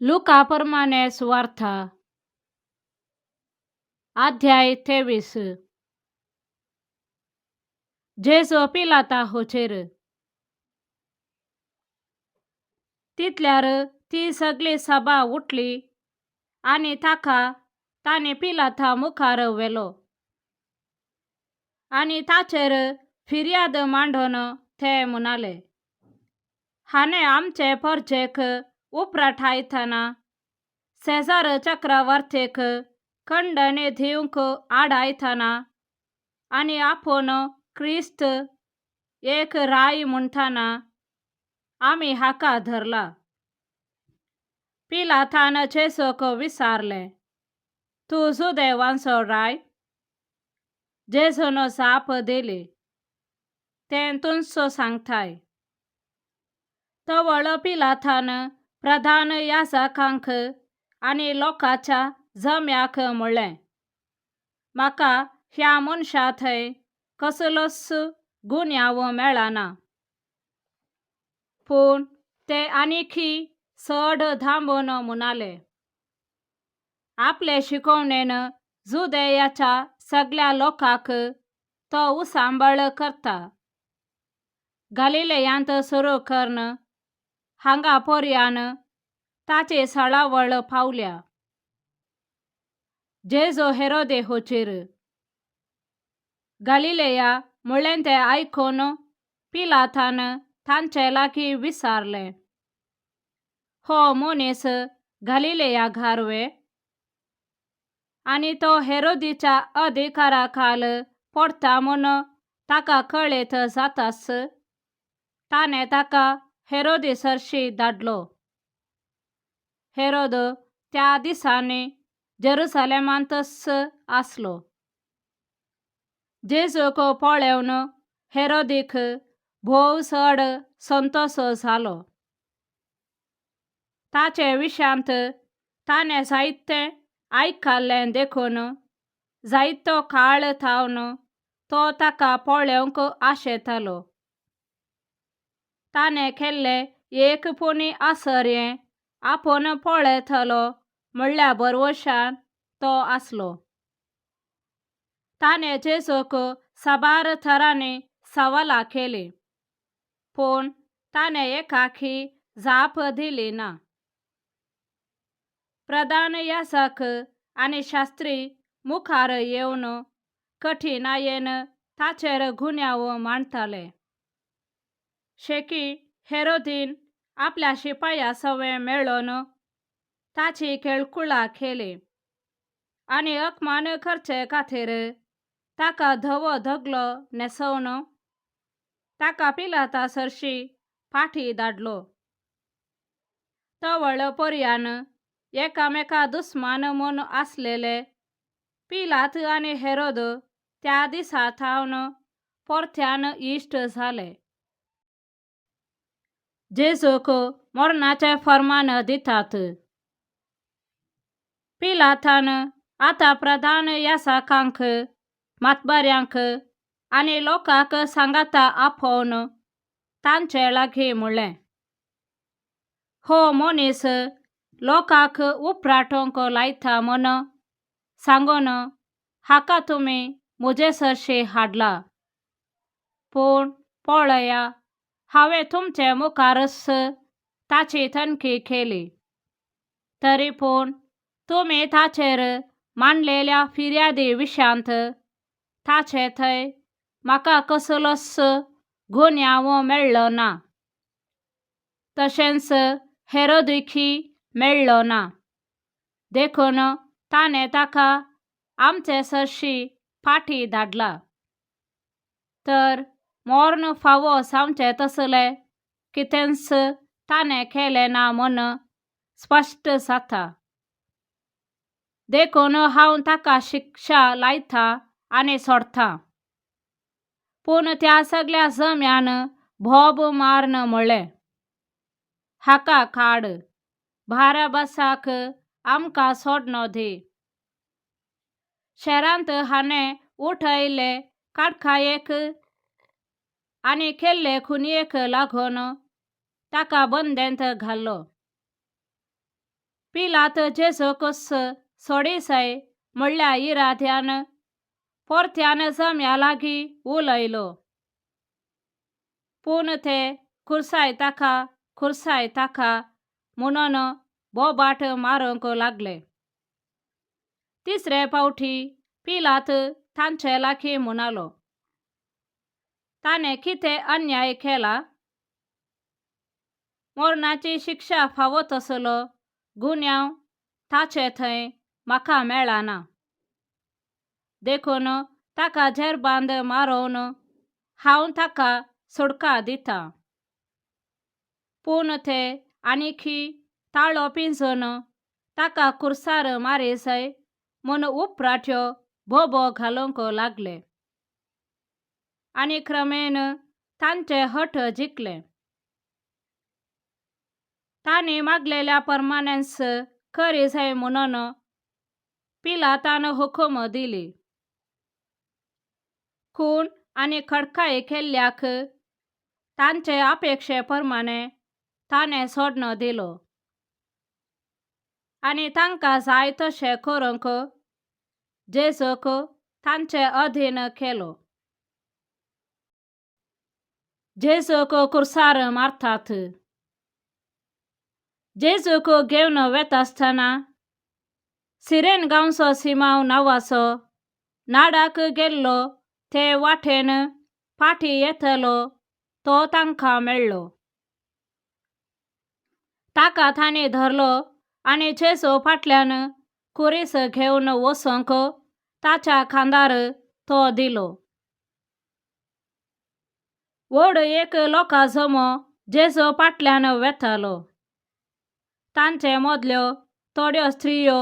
लुका प्रमाणे सुवार्था, अध्याय 23. जेजू पिलाता होचेर. तितल्यार ती सगळी सभा उठली आनी ताका ताणें पिलाता मुखार व्हेलो आनी ताचेर फिर्याद मांडून ते म्हणाले, हाणें आमचे परजेक उपराठायतना सेजार चक्रवर्तीक खंडणी दिवंक आडायतना आनी आपूण क्रिस्त एक राय म्हणटना आमी हाका धरला. पिलातान जेजूक विचारलें, तूं जुदेवांचो राय? जेजून जाप दिली, तें तूंच सांगताय. तवळ पिलातान प्रधान याजकांक आनी लोकांच्या जम्याक म्हणलें, म्हाका ह्या मनशा थंय कसलोच गुन्यांव मेळना. पूण ते आनीकी चड दांबून म्हणाले, आपले शिकवणेन जुदेयाच्या सगळ्या लोकांक तो उसांबळ करता. गालिलेयांत सुरू करून हांगा पर्यान ताची सळावळ पावल्या. जेजू हेरोदे होचेर. गालिलेया म्हणलें तें आयकून पिलातान तांचे लागीं विचारलें, हो मनीस गालिलेया घारवे? आनी तो हेरोदीच्या अधिकारा खाल पडटा म्हूण ताका कळीत जाताच ताणें ताका हेरोदी सरशी धाडलो. हेरोद त्या दिसांनी जेरुसलेमांतच आसलो. जेजूक पळोवन हेरोदीक भोव चड संतोश जालो. ताचे विशयांत ताणें जायतें आयकल्लें देखून जायतो काळ थावन तो ताका पळोवंक आशेतालो. ताणें केल्लें एक पुणी आश्चर्य आपूण पळयतलो म्हणल्या भरवशान तो आसलो. ताणें जेजूक साबार तरांनी सवालां केलीं, पूण ताणें एकाकी जाप दिली ना. प्रधान याजक आनी शास्त्री मुखार येवन कठिणायेन ताचेर गुन्यांव मांडटाले. शेकी हेरोदीन आपल्या शिपाया सवें मेळून ताची खेळकुळां केली आनी अपमान करचे खातीर ताका धवो दगलो न्हेसोवन ताका पिलाता सरशी फाटी धाडलो. तवळ पर्यान एकामेका दुस्मान म्हूण आसलेले पिलात आनी हेरोद त्या दिसा थावन परत्यान इश्ट जाले. जेजूक मरणाचें फर्मान दितात. पिलातान आतां प्रधान याजकांक, मातबाऱ्यांक आनी लोकांक सांगाता आपोवन तांचे लागीं म्हणलें, हो मनीस लोकांक उपराटूंक लायता म्हूण सांगून हाका तुमी म्हजे सरशी हाडला. पूण पळया, हांवें तुमचे मुखारच ताची तनखी केली, तरी पूण तुमी ताचेर मांडलेल्या फिर्यादी विशयांत ताचे थंय म्हाका कसलोच गुन्यांव मेळ्ळो ना, तशेंच हेरोदीकय मेळ्ळो ना. देखून ताणें ताका आमचे सरशी फाटी धाडला. तर मर्ण फावो जावचें तसलें कितेंच ताणें केलें ना म्हूण स्पश्ट जाता. देखून हांव ताका शिक्षा लायतां आनी सोडटां. पूण त्या सगळ्या जम्यान बोब मारून म्हणलें, हाका काड, बाराबासाक आमकां सोडणो दी. शेरांत हाणें उठयल्ले काडकायेक आनी केल्ले खुनयेक लागून ताका बंदेंत घालो. पिलात जेजूकच सोडीसाय म्हणल्या इराद्यान परत्यान जम्या लागीं उलयलो. पूण ते खुर्साय ताका, खुर्साय ताका म्हणून बोबाट मारूंक लागले. तिसरे फावटी पिलात तांचे लागीं म्हणालो, ताणें कितें अन्याय केला? मरणाची शिक्षा फावो तसलो गुन्यांव ताचे थंय म्हाका मेळना. देखून ताका जेरबांद मारून हांव ताका सुटका दितां. पूण ते आनीकी ताळो पिंजून ताका खुर्सार मारीजाय म्हूण उपराट्यो बोबो घालूंक लागले. आनी क्रमेण तांचे हट जिखले. तांणी मागलेल्या परमानेंस करीजाय म्हणून पिलातान हुकूम दिली. खून आनी खडकाय केल्ल्याक तांचे अपेक्षे प्रमाणे ताणें सोडण दिलो आनी तांकां जाय तशें करूंक जेजूक तांचे अधीन केलो. जेजूक खुर्सार मारतात. जेजूक घेवन वेता आसतना सिरेन गांवचो सिमांव नांवाचो नाडाक गेल्लो ते वाटेन फाटीं येतलो तो तांकां मेळ्ळो. ताका तांणी धरलो आनी जेजू फाटल्यान खुरीस घेवन वचूंक ताच्या खांदार तो दिलो. व्हड एक लोकां जमो जेजू फाटल्यान वेतालो. तांचे मदल्यो थोड्यो स्त्रियो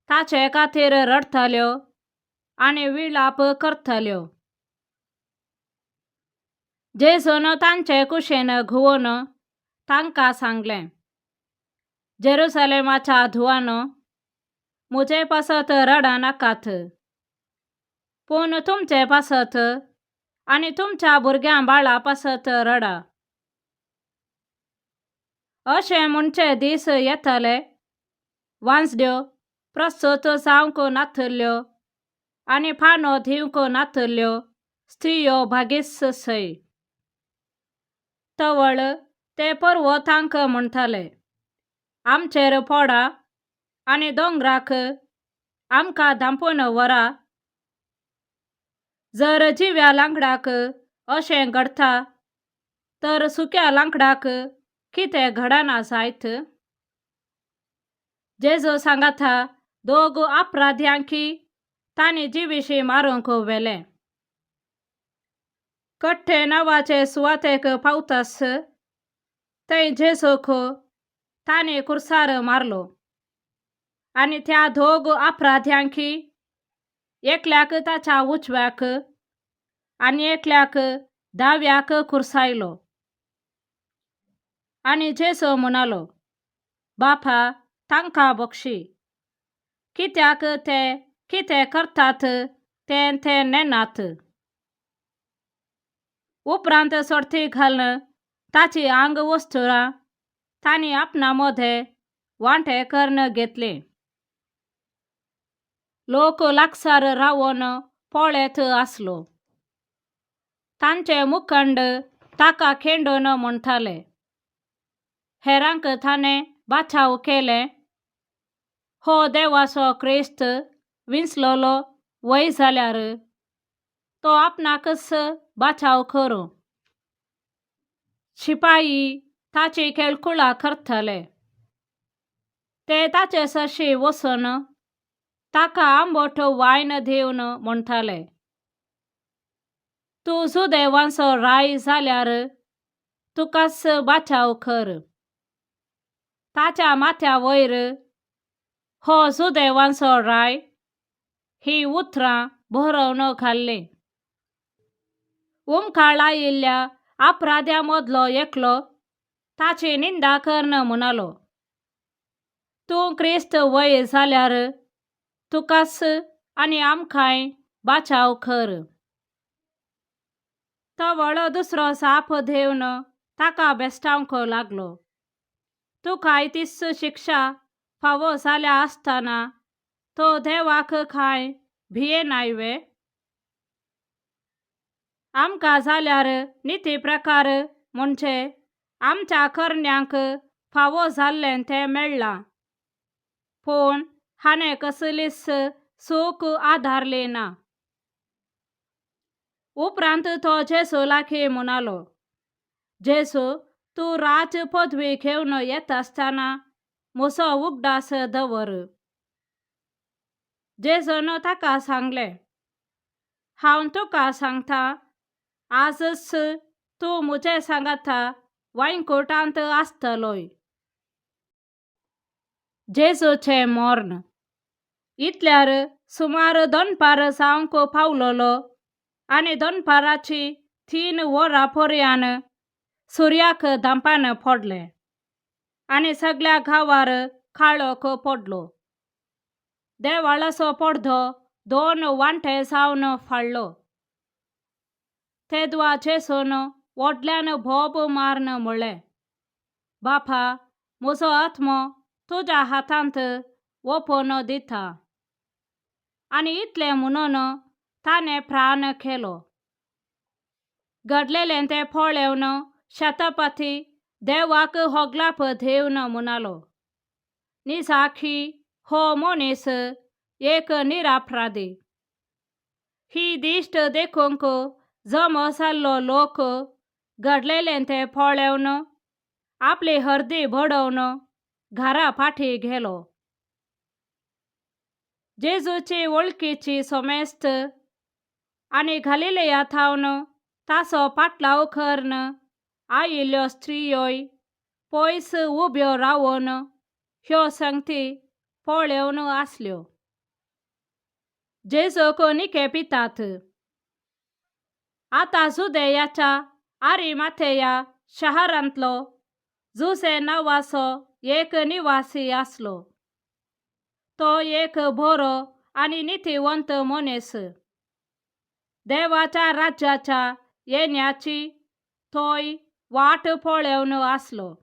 ताचे खातीर रडटाल्यो आनी विलाप करताल्यो. जेजून तांचे कुशीन घुंवून तांकां सांगलें, जेरुसलेमाच्या धुवानो, म्हजे पासत रडनाकात, पूण तुमचे पासत आनी तुमच्या भुरग्यां बाळा पासत रडा. अशें म्हणचे दीस येतले, वांजड्यो प्रस्तूत जावंक नातल्यो आनी पानो दिवंक नातल्यो स्त्रियो भागीस सय. तवळ ते पर्वतांक म्हणटाले, आमचेर पडा आनी दोंगराक आमकां धांपून व्हरा. जर जिव्या लांकडाक अशें घडटा तर सुक्या लांकडाक कितें घडना जायत? जेजू सांगाता दोग अपराध्यांकी तांणी जिविशीं मारूंक व्हेलें. कट्टे नांवाचे सुवातेक पावतास थंय जेजूक तांणी खुर्सार मारलो आनी त्या दोग अपराध्यांकी एकल्याक ताच्या उजव्याक आनी एकल्याक दाव्याक खुर्सायलो. आनी जेजू म्हणालो, बापा तांकां बक्षी, कित्याक ते कितें करतात तें ते नेनात. उपरांत सोडती घालून ताची आंग वस्तुरां तांणी आपणा मदें वांटे करून घेतले. लोक लागसार रावन पळयत आसलो. तांचे मुखंड ताका खेंडून म्हणटाले, हेरांक ताणें बाचाव केलें, हो देवाचो क्रिस्त विंचलोलो वय जाल्यार तो आपणाकच बाचाव करूं. शिपाई ताची खेळकुळां करताले. ते ताचे सरशी वचून ताका आंबट वायन दिवन म्हणटाले, तूं जुदेवांचो राय जाल्यार तुकाच बाचाव कर. ताच्या माथ्या वयर हो जुदेवांचो राय ही उतरां बरोवन घाल्लीं. उमकाळ आयिल्ल्या अपराध्यां मदलो एकलो ताची निंदा करून म्हणालो, तूं क्रिस्त वय जाल्यार तुकाच आनी आमकांय बाचाव कर. तवळ दुसरो जाप दिवन ताका बेस्टावंक लागलो, तुकाय तीच शिक्षा फावो जाल्या आसतना तो देवाक कांय भियेनाय वे? आमकां जाल्यार निती प्रकार म्हणजे आमच्या करण्यांक फावो जाल्लें तें मेळ्ळां, पूण हाणें कसलीच चूक आदारली ना. उपरांत तो जेजू लागीं म्हणालो, जेजू, तूं राज पदवी घेवन येता आसतना म्हजो उगडास दवर. जेजून ताका सांगलें, हांव तुका सांगता, आजच तूं म्हजे सांगाता वायंकुटांत आसतलोय. जेजूचें मर्ण. इतल्यार सुमार दनपार जावंक पावलोलो आनी दनपाराची 3 वरां पर्यान सुर्याक धांपान पडलें आनी सगळ्या गांवार काळोख पडलो. देवाळाचो पडदो 2 वांटे जावन फाडलो. तेदवा जेजून व्हडल्यान बोब मारून म्हळें, बापा, म्हजो आत्मो तुज्या हातांत ओंपून दिता. आनी इतलें म्हणून ताणें प्राण केलो. घडलेलें तें पळेवन शतपथी देवाक होगलाप दिवन म्हणालो, निजाकी हो मनीस एक निरापराधी. ही दिश्ट देखूंक जमो जाल्लो लोक घडलेलें तें पळेवन आपली हर्दी बडोवन घरा फाटीं गेलो. जेजूची वळखीची समेस्त आनी गालिलेया थावन ताचो पाटलाव करून आयिल्ल्यो स्त्रियोय पयस उब्यो रावन ह्यो संगती पळेवन आसल्यो. जेजूक निके पितात. आतां जुदेयाच्या आरिमाथेया शहरांतलो जुसे नांवाचो एक निवासी आसलो. तो एक बरो आनी नितीवंत मनीस. देवाच्या राज्याच्या येण्याची तोय वाट पळेवन आसलो.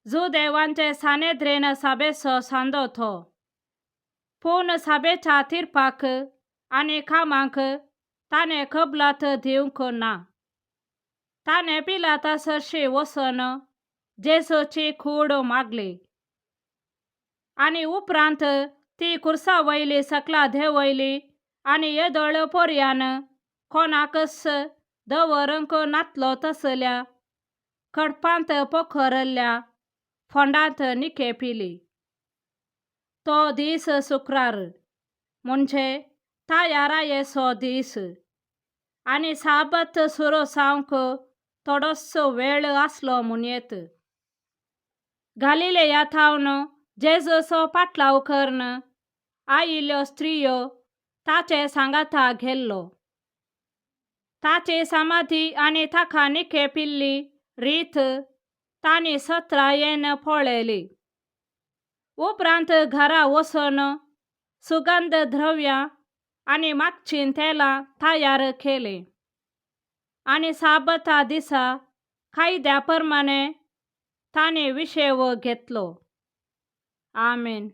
जुदेवांचे सानेद्रेन सभेचो सांदो तो, पूण सभेच्या तिर्पाक आनी कामाक ताणें कबलात दिवंक ना. ताणें पिलाता सरशी वचून जेजूची कूड मागली आनी उपरांत ती खुर्सा वयली सकला देंवयली आनी येदोळ पर्यान कोणाकच दवरूंक नातलो तसल्या खडपांत पोखरल्ल्या फोंडांत निके पिली. तो दीस शुक्रार म्हणजे तयारायेचो दीस आनी साबत सुरू जावंक थोडोसो वेळ आसलो म्हणयेत. गालिलेया थावन जेजूचो पाटलाव करून आयिल्ल्यो स्त्रियो ताचे सांगाता गेल्लो. ताची समाधी आनी ताका निके पिल्ली रीत तांणी सत्रायेन पळयली. उपरांत घरा वचून सुगंध द्रव्यां आनी मागचीं तेलां तयार केलीं आनी साबता दिसा कायद्या प्रमाणे तांणी विशेव घेतलो. आमेन.